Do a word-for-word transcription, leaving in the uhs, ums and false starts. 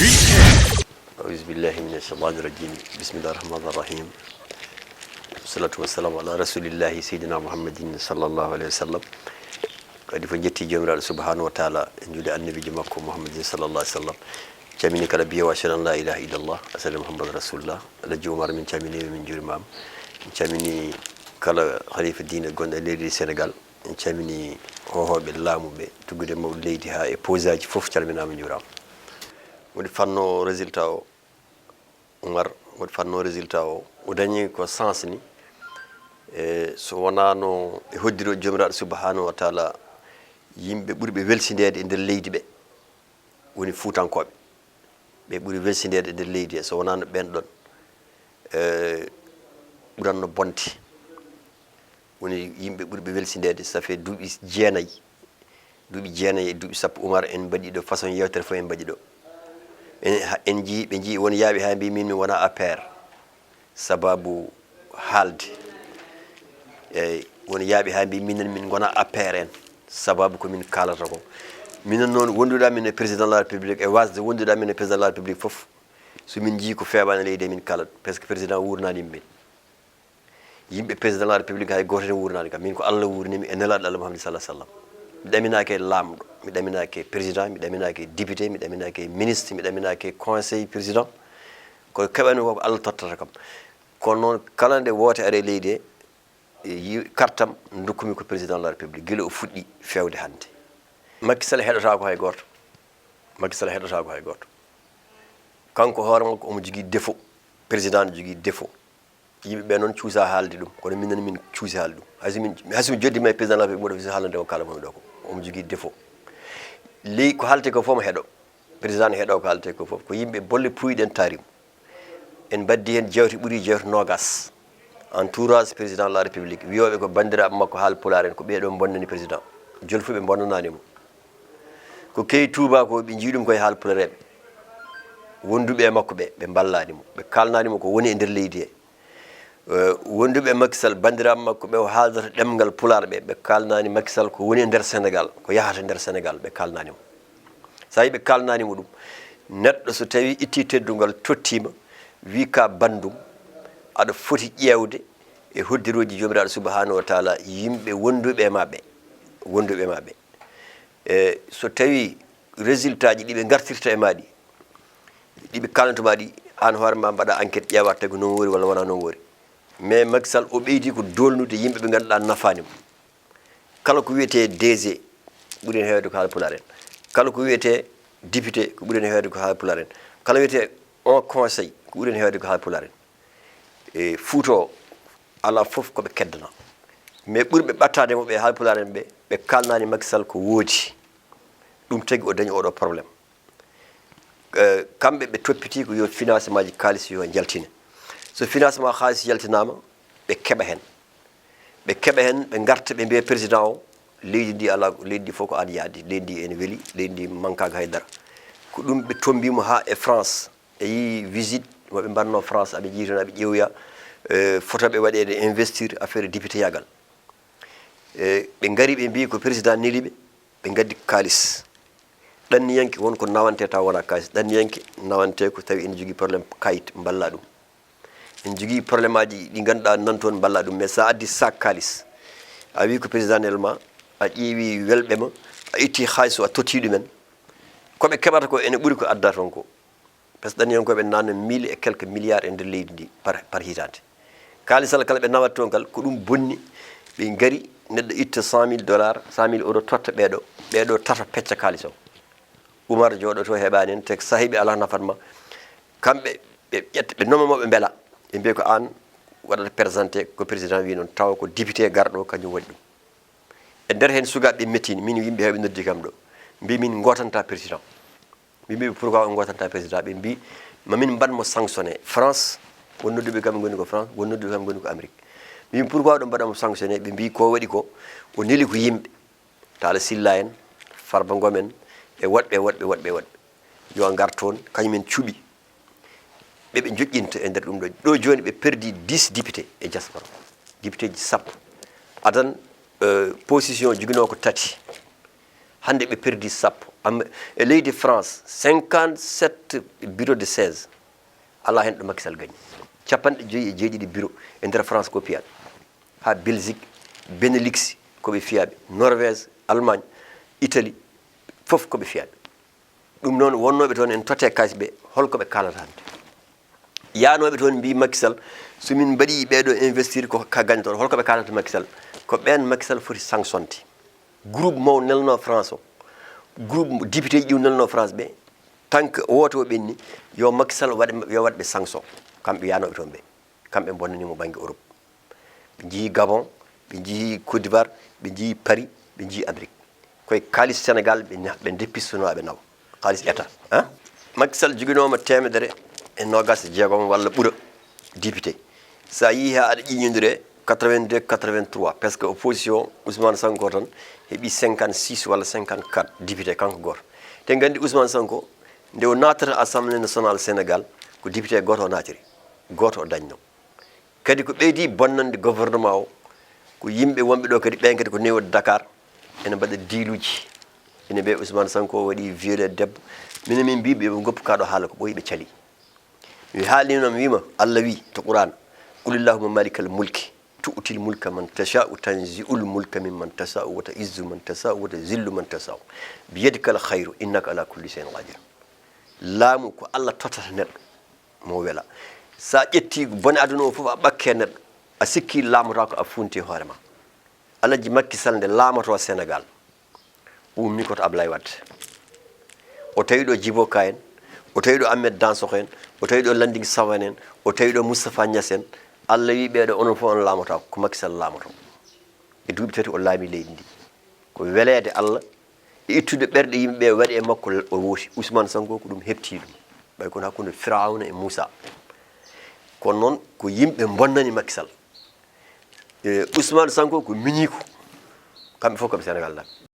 أعوذ بالله من الشيطان الرجيم. بسم الله الرحمن الرحيم. والصلاة والسلام على رسول الله سيدنا محمد صلى الله عليه وسلم. Kadi fof njetti Joomiraaɗo subhanahu wa taala, en njuuli annabiijo makko Muhammadin sallallahu alaihi wasallam. Camini kala biyewo ashhadu an la ilaha illallah, ashhadu anna Muhammadan rasulullah. Alhaji Umar, min camini, min njuurimaama. Min camini kala halifa diine gonɗo e leydi Senegal. En camini hohooɓe laamu ɓe, tuggude mawɗo leydi haa e posaaji fof calminaama, njuuraama. Woni fanno résultat o, Umar, woni fanno résultat o, o dañi ko sens ni. E so wonaano e hoddiro Joomiraaɗo subhanahu wa taala, yimɓe ɓurɓe welsindeede e nder leydi ɓe woni Fuutankooɓe. Ɓe ɓuri welsindeede e nder leydi he, so wonaano ɓeen ɗon, e, ɓuranno bonde. Woni yimɓe ɓurɓe welsindeede, ça fait duuɓi jeenayi. Duuɓi jeenayi e duuɓi sappo, Umar, en mbaɗi ɗo façon yewtere fof en mbaɗi ɗo. En, ha, en njii, ɓe njii won yaaɓe haa mbii min mi wona A P R. Sababu haalde. Eyi, won yaaɓe haa mbii minen min ngona A P R en. Sababu ko min kaalata ko. Minen noon wonduɗo amin e président de la République, e wasde wonduɗo amin e président de la République fof. So min njii ko feeɓaani leydi he min kaalat. Parce que président wuurnaani min. Yimɓe président de la République hay gooto heen wuurnaani kam. Min ko Allah wuurnimi e nelaaɗo Allah Muhammad sallallahu alaihi wasallam. Mi ɗaminaaki e laamɗo, mi ɗaminaaki e président, mi ɗaminaaki e député, mi ɗaminaaki e ministre, mi ɗaminaaki e conseil président. Ko keɓanmi ko ko Allah tottata kam. Kono noon kala nde woote ari e leydi he, e yi-, kartam ndokkumi ko président de la République. Gila o fuɗɗi feewde hannde. Macky Sall heɗotaako hay gooto. Macky Sall heɗotaako hay gooto. Kanko hoore makko omo jogii défaut. Président ne jogii défaut. Yimɓe ɓe noon cuusa haalde ɗum, kono minen min cuusi haalde ɗum. Hay so min, hay so mi joddima e président de la République, mboɗo fisi haalande o kala momi ɗo ko omo jogii défaut. Ley ko haalte ko fof mo heɗo. Président ne heɗo ko haalte ko fof. Ko yimɓe bolle puuyɗen taari mo. En mbaddi heen jewte ɓuri jewte noogas. Entourage président de la République, wiyooɓe ko banndiraaɓe makko haal pulaar en, ko ɓee ɗo mbonnani président. Jolfuɓe mbonnanaani mo. Ko kewi Touba ko, ɓe njii ɗum koye haal pulareeɓe. Wonduɓe e makko ɓe, ɓe mballaani mo. Ɓe kaalnaani mo ko woni e nder leydi he. Eh, wonduɓe e Macky Sall, banndiraaɓe makko ɓe o haaldata ɗemngal pulaar ɓe, ɓe kaalnaani Macky Sall ko woni e nder Senegal, ko yahata nder Senegal, ɓe kaalnaani mo. So a yii ɓe kaalnaani mo ɗum, neɗɗo so tawi itti teddungal tottiima, wi ka banndum, aɗa foti ƴeewde e hoddirooji Joomiraaɗo subhanahu wa taala, yimɓe wonduɓe e ma ɓe, wonduɓe e ma ɓe. E so tawi résultat ji ɗi ɓe ngartirta e ma ɗi, ɗi ɓe kaalnata ma ɗi, aan hoore ma mbaɗa enquête, ƴeewa tawi ko noon woori walla wonaa noon woori. Mais Macky Sall o ɓeydi ko doolnude yimɓe ɓe ngannduɗaa nafaani mo. Kala ko wiyetee D G ɓuri heen heewde ko haal pulaar en. Kala ko wiyetee député ko ɓuri heen heewde ko haal pulaar en. Kala wiyetee on conseil ko ɓuri heen heewde ko haal pulaar en. E Fuuta o, alaa fof ko ɓe keddana. Mais ɓurɓe ɓattaade mo ɓe haal pulaar en ɓe, ɓe kaalnaani Macky Sall ko woodi. Ɗum tagi o dañi oɗo problème. Eh, kamɓe ɓe toppiti ko yo financement ji kaalis yo njaltine. So financement kaalis yaltinaama, ɓe keɓa heen. Ɓe keɓa heen, ɓe ngarta, ɓe mbiya président o, leydi ndi alaa, leydi ndi fof ko aan yaadi, leydi ndi ene weli, leydi ndi mankaaka hay dara. Ko ɗum ɓe tombi mo haa e France. Ɓe yii visite mo ɓe mbaɗno France, aɓe njii toon, aɓe ƴeewoya, eh, photo ɓe waɗeede investir affaire député yagal. Eh, ɓe ngari, ɓe mbii ko président neli ɓe, ɓe ngaddi kaalis. Ɗanniyanke won ko nawante taw wona kaalis. Ɗanniyanke nawante ko tawi ene jogii problème kayit, mballa ɗum. En jogii problème aji ɗi ngannduɗaa nan toon, mballa ɗum. Mais so a addi sac kaalis, a wi ko président nel ma, a ƴeewi welɓe ma, a itti kaalis o, a totti ɗumen, ko ɓe keɓata ko ene ɓuri ko adda toon ko. Parce que ɗanniyankooɓe naatna mille et quelques milliards e nder leydi ndi par, par hitaande. Kaalisal kala ɓe nawata toon kal, ko ɗum bonni. Ɓe ngari, neɗɗo itta cent mille dollars, cent mille euros, totta ɓeeɗo, ɓeeɗo tata pecca kaalis o. Umar jooɗoto heɓaani en, te so a heɓi alaa nafat ma. Kamɓe ɓe ƴetta, ɓe noma mo, ɓe mbela. Ɓe mbiya ko aan waɗata présenté, ko président wi noon, tawa ko député garɗo, kañum waɗi ɗum. E nder heen sukaaɓe ɓe mettini, min yimɓe heewɓe noddi kam ɗo. Mbii min ngootanta président. Min mbii ɓe pourquoi on ngootanta président? Ɓe mbii ma min mbaɗ mo sanctionné. France, won nodduɓe kam ngoni ko France, won nodduɓe kam ngoni ko Amérique. Min pourquoi ɗum mbaɗa mo sanctionné? Ɓe mbii ko waɗi ko, o neli ko yimɓe. Talla Sylla en, Farba Ngom en, e woɗɓe, woɗɓe, woɗɓe, woɗɓe. Yo a ngar toon, kañum en cuɓi. Ɓe ɓe joƴƴinta e nder ɗum ɗo. Ɗo jooni ɓe perdi dix députés e diaspora. Député ji sappo. Adan, euh, position joginoo ko tati. Hannde ɓe perdi sappo. Am-, e leydi France, cinquante-sept bureau de siège. Alaa heen ɗo Macky Sall gañi. Capanɗe joyi e jeeɗiɗi bureau e nder France ko fiyaaɓe. Haa Belgique, Benelux ko ɓe fiyaaɓe. Norvège, Allemagne, Italie, fof ko ɓe fiyaaɓe. Ɗum noon, wonnooɓe toon en totte kaalis ɓe, holko ɓe kaalata hannde? Yaanooɓe toon mbii Macky Sall, so min mbaɗi ɓeeɗo investir ko ka gañotoon, holko ɓe kaalata Macky Sall? Ko ɓeen Macky Sall foti sanctionde. Groupe mo nelno France o, groupe député ji ɗi nelno France ɓe, tant que woote o ɓenni, yo Macky Sall waɗ, yo waɗ ɓe sanction, kamɓe yaanooɓe toon ɓe. Kamɓe bonnani mo bannge Europe. Ɓe njii Gabon, ɓe njii Côte d'Ivoire, ɓe njii Paris, ɓe njii Amérique. Koye kaalis Sénégal ɓe ña-, ɓe deppistunoo ɓe nawa. Kaalis État, hein? Macky Sall joginooma teemedere e noogaas e jeegom walla ɓura député. So a yii haa aɗa ƴiiñondire quatre-vingt-deux, quatre-vingt-trois, parce que opposition Ousmane Sonko tan heɓi cinquante-six walla cinquante-quatre député, kanko gooto. Te nganndi Ousmane Sonko, nde o naatata Assemblée nationale Sénégal, ko député gooto o naatiri, gooto o dañno. Kadi ko ɓeydi bonnande gouvernement o, ko yimɓe wonɓe ɗo kadi, ɓen kadi ko newude Dakar, ene mbaɗa diiluuji. Ene mbiya Ousmane Sonko waɗi violé debbo. Minen min mbii ɓe, ɓe ngoppu kaa ɗo haala ko ɓooyi, ɓe cali. Mi haalino, mi wiima, Allah wi to Qur'an, "Qul illahumma malikal mulki, tu'til mulka man tasha'u, tanzi'ul mulka mimman tasha'u, wa ta'izzu man tasha'u, wa tazillu man tasha'u. Biyadikal khayru, innaka ala kulli shay'in qadir." Laamu ko Allah tottata neɗɗo, mo wela. So a ƴetti bone aduna o fof, a ɓakke neɗɗo, a sikki laamotaako, a funti hoore ma. Alaji Macky Sall nde laamoto Sénégal, o ummi ko to Ablaye Wade. O tawi ɗo Djibo Ka en, o tawi ɗo Ahmed Dansokho en, o tawi ɗo Landing Savané en, o tawi ɗo Moustapha Niasse en. Allah wi ɓeeɗo onon fof on laamotaako, ko Macky Sall laamoto. E duuɓi tati o laami leydi ndi. Ko weleede Allah e ittude ɓerɗe yimɓe ɓe waɗi e makko o wooti. Ousmane Sonko ko ɗum heɓti ɗum. Ɓay kono hakkunde Firawna e Moussa. Kono noon ko yimɓe bonnani Macky Sall. E Ousmane Sonko ko miñiiko. Kamɓe fof koɓe Sénégal naaɓe.